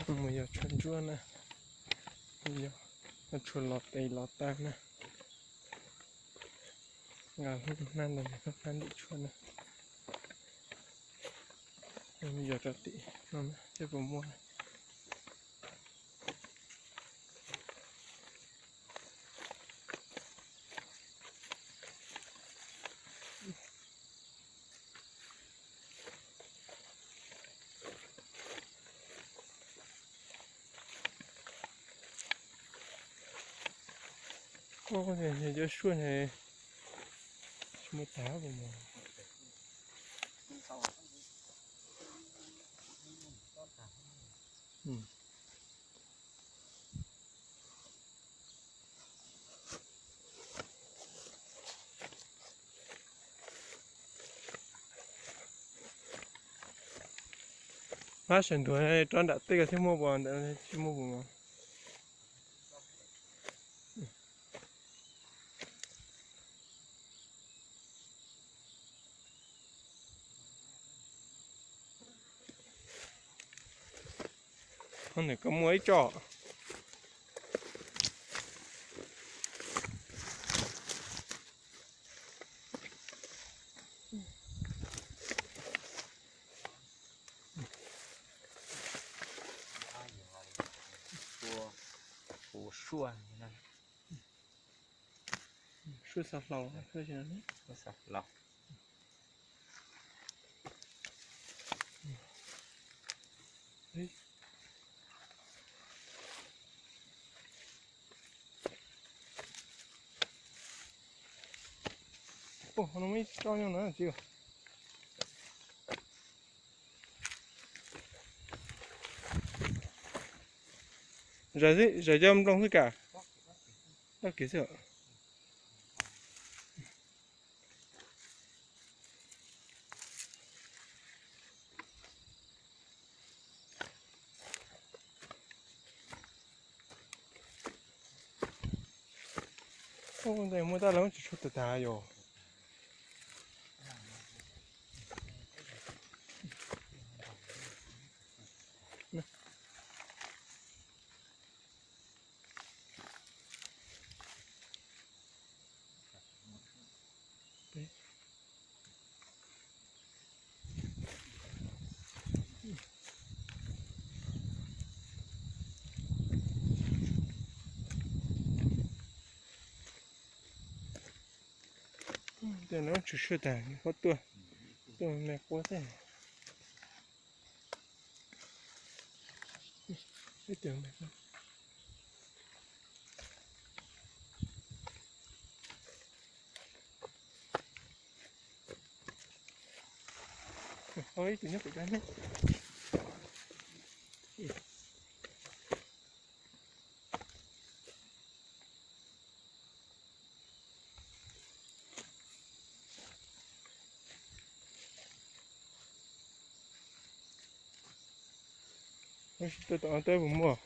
Mus yos tshuaj ntsuab na, yog tshuaj los tes los taw na, nqa hnab ntawd hnab ntim tshuaj na, yos rau tim no seb puas muaj. Cov suab ne, tsis muaj tag puas mas. Hab sawv ntxov rov nram tej ko thiab muaj puas, ntawm tsis muaj puas mas. Ho nws koj muaj ib tsob. Suab xav hlau, xav hlau. Ua no muaj ib tsob nyob no txiv. Zais cov nplooj xwb kam. Tau kiv xwb. Ntawd muaj tab lawv tsis tshua tawg tag yom. Tej no tsis tshua tag, qhuav tuaj, tuaj me quav xwb. Ib tug nyob pem ko ne. Tuaj tom no teb puas muaj.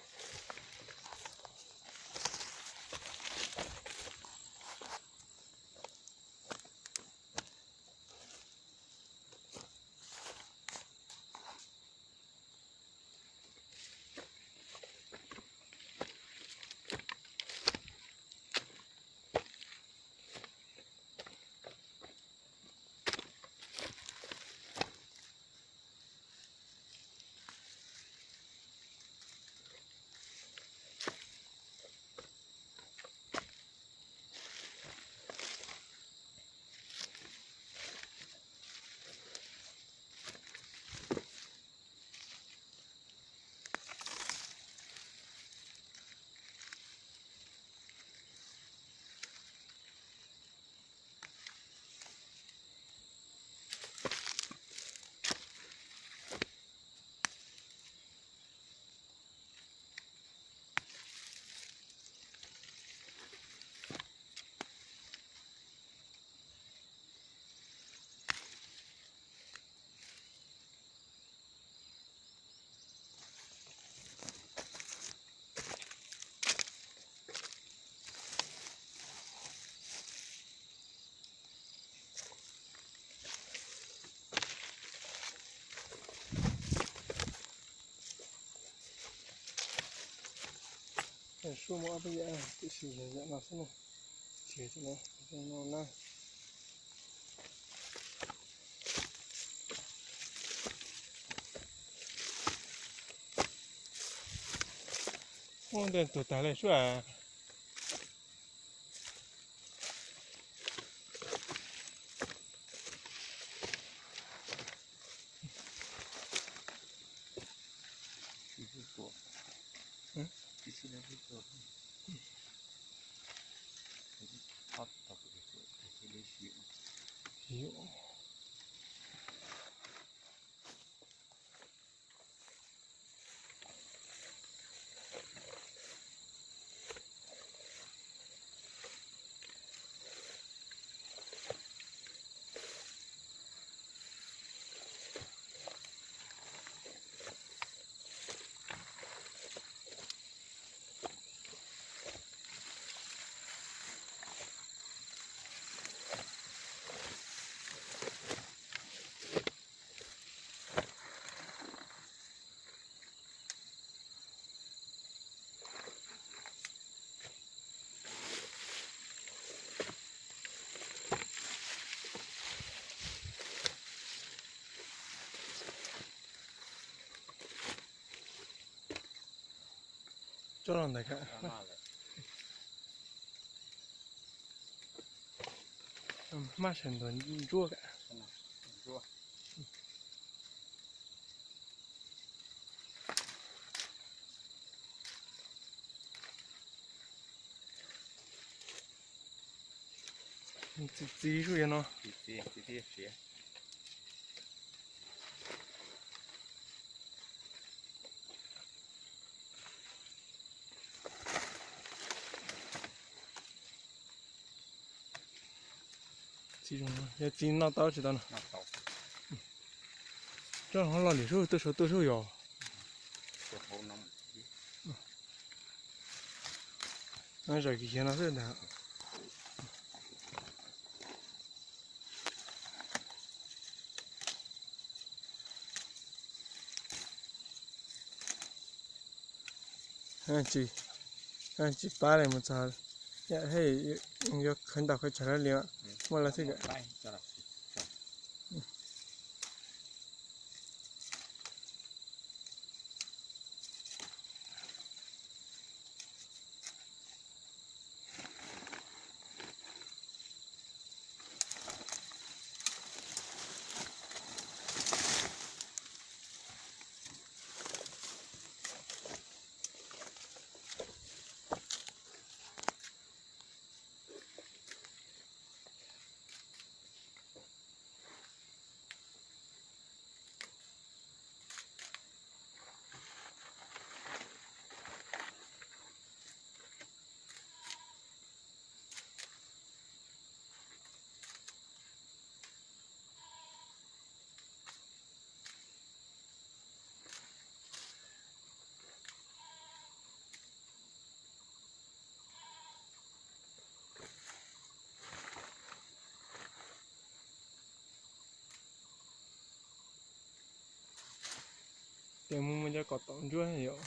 Suab muaj ob peb yam tiam sis yog yam no xwb na. Tsis yog no na. Ua ntej tuag tag li suab. Tso los ntawd ka. Maj sawv ntawd ntsuab ka. Txiv txiv zuj yog no. Txiv zoo, yog txiv noj tau tsis tau no. Tso ho los lim sub, tuaj saum tuaj sub yog. Zawm kiag no xwb ntag. Tsis, tsis pab li mus txog, yam hej yuav khawv ntaus khawv tshav li, muaj lawv xwb. Ces mus mus cov kom tau ntsuab yom.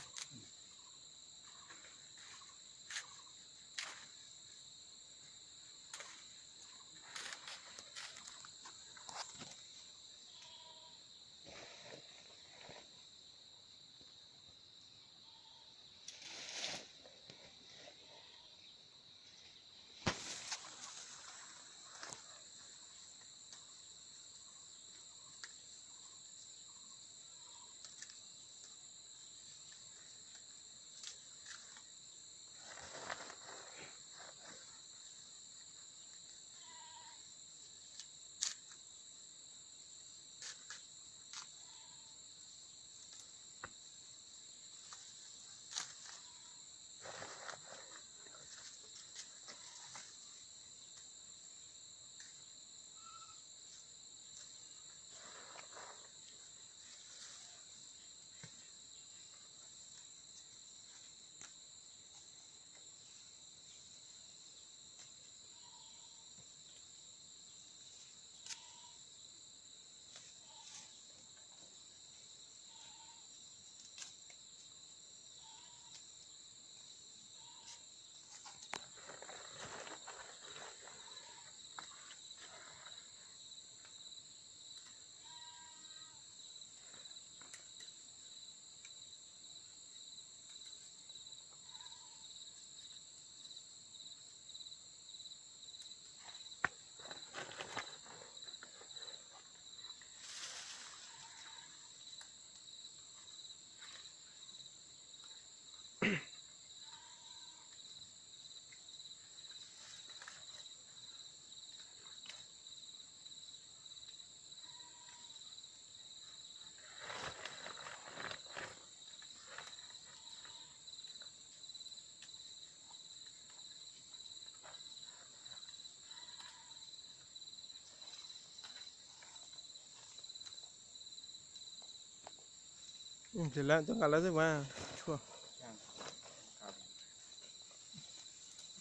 Ces lawv tuaj nqa lawv xwb mas tshuaj.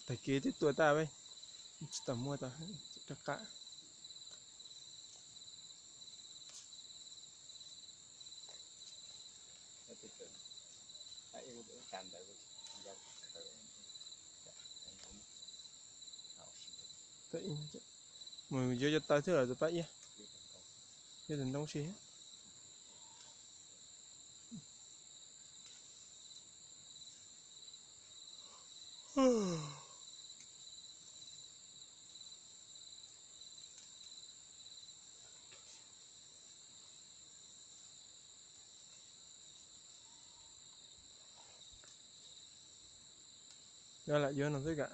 Tag kis twb tua tag, tsis tau muaj tau rov qab. Mus yuav cov taw xwb los tus pab iab, yuav tus ntoo si. Yuav lam yuav no xwb kam.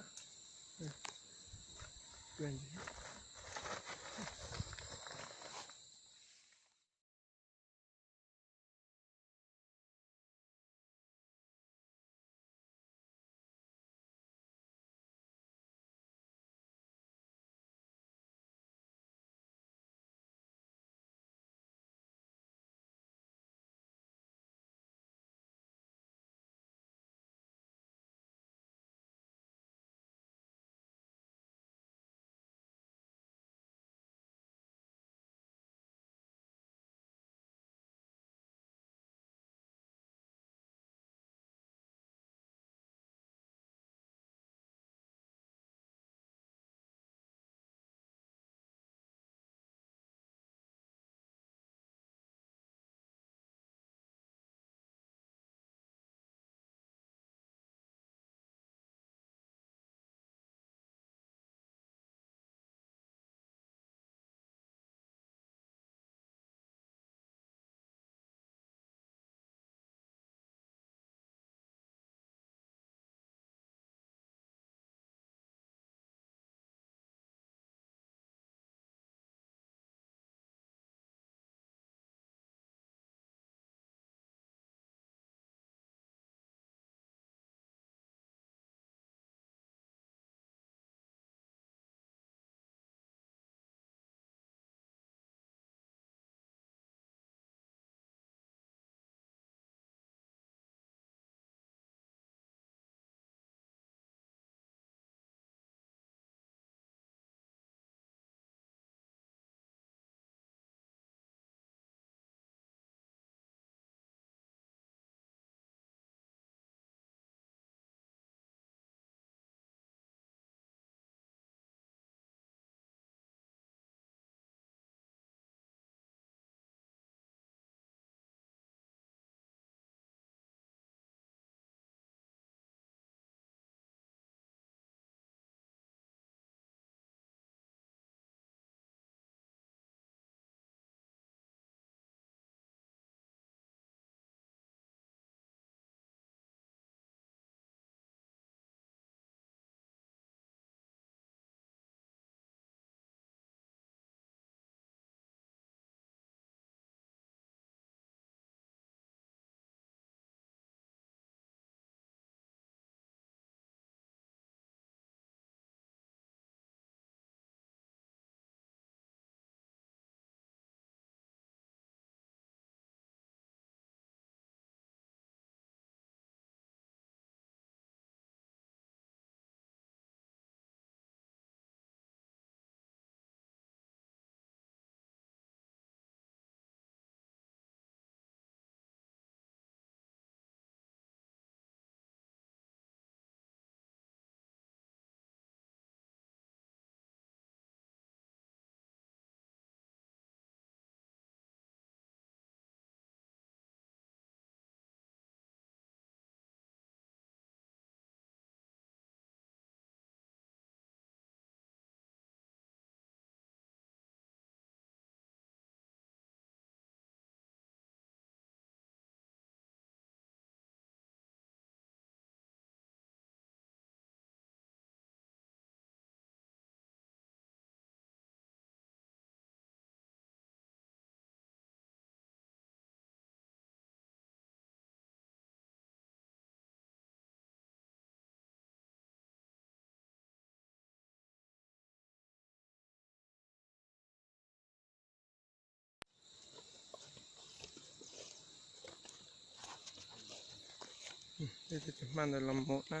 Tus hmaj ntawd los mus na,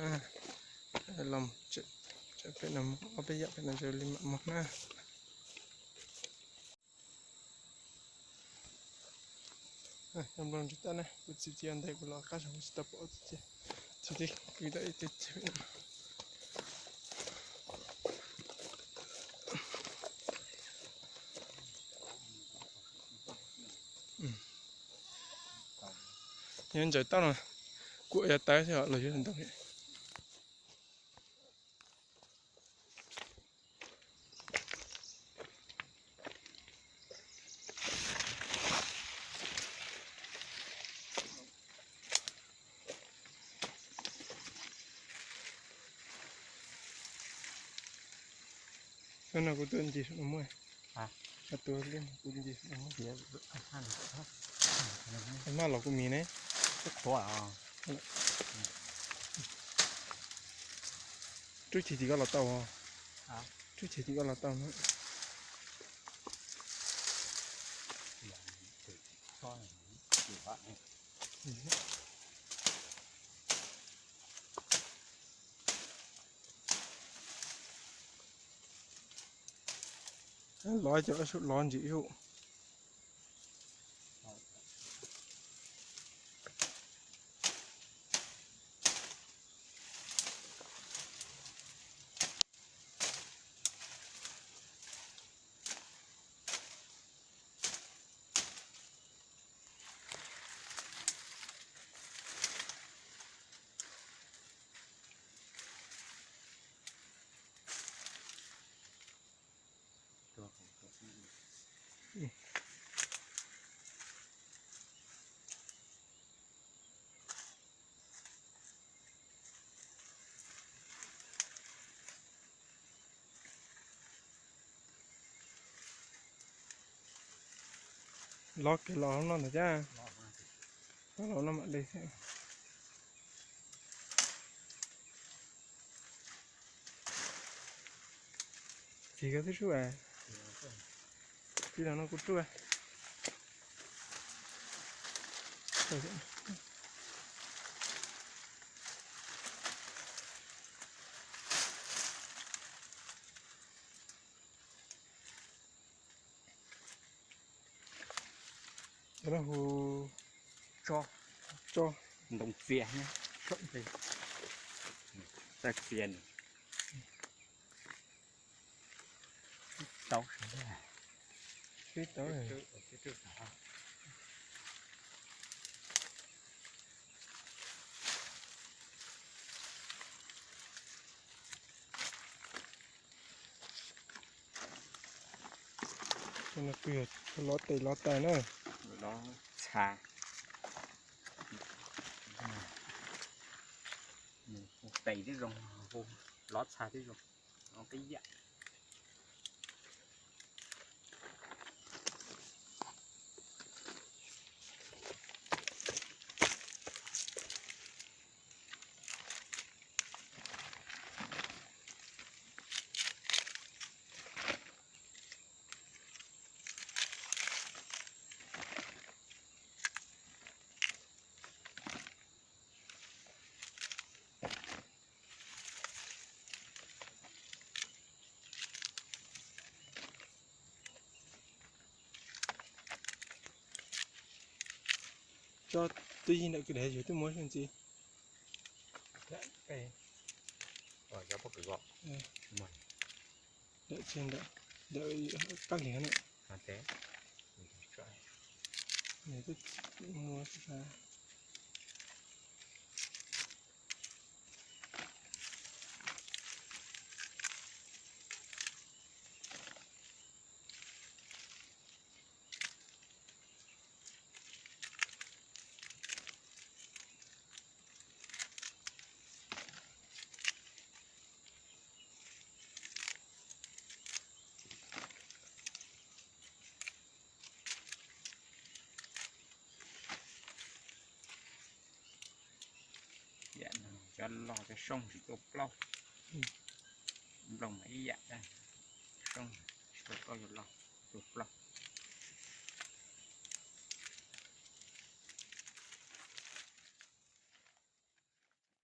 los tsam pem no mus ob peb yam pem no zoo li mam mus na. Cov nplooj ntsis toj na, kuv txiv cia ntes kuv los qab saum kuv tsis tau pom txiv cia, txiv tib kwv tau ib tug ceg. Yog ntsaws toj no, kuam yog tawv xwb los yuav ntau. Hnub no kuv tuaj ncig saum no muaj, tus li kuv ncig saum no muaj. Maj los kuv mis ne. Rub ceg tim koj los tau. Rub ceg tim koj los tau na. Lov cov sub lov ntsim sub. Lov kiag los no ntag thiab. Los no mam de thiab. Txiv koj twb sub. Txiv los no kuv sub. Cov no hu tso, tso ntoo txias, txaj txias. Tau, tib tau. Cov no kuj yog lov tes lov taw na. Lov txha, tes tib zoo, lov txha tib zoo, peb yam. Tso twj yig ntawm kwj deg yus twb muab xwb ntxiv. Ntawm tsis ntawm, ntawm qab liag na. Nws twb muab xwb. Cov loj cov soob tsis tuaj plaub, nplooj mas ib yam, soob tsis tuaj plaub, yog loj tuaj plaub.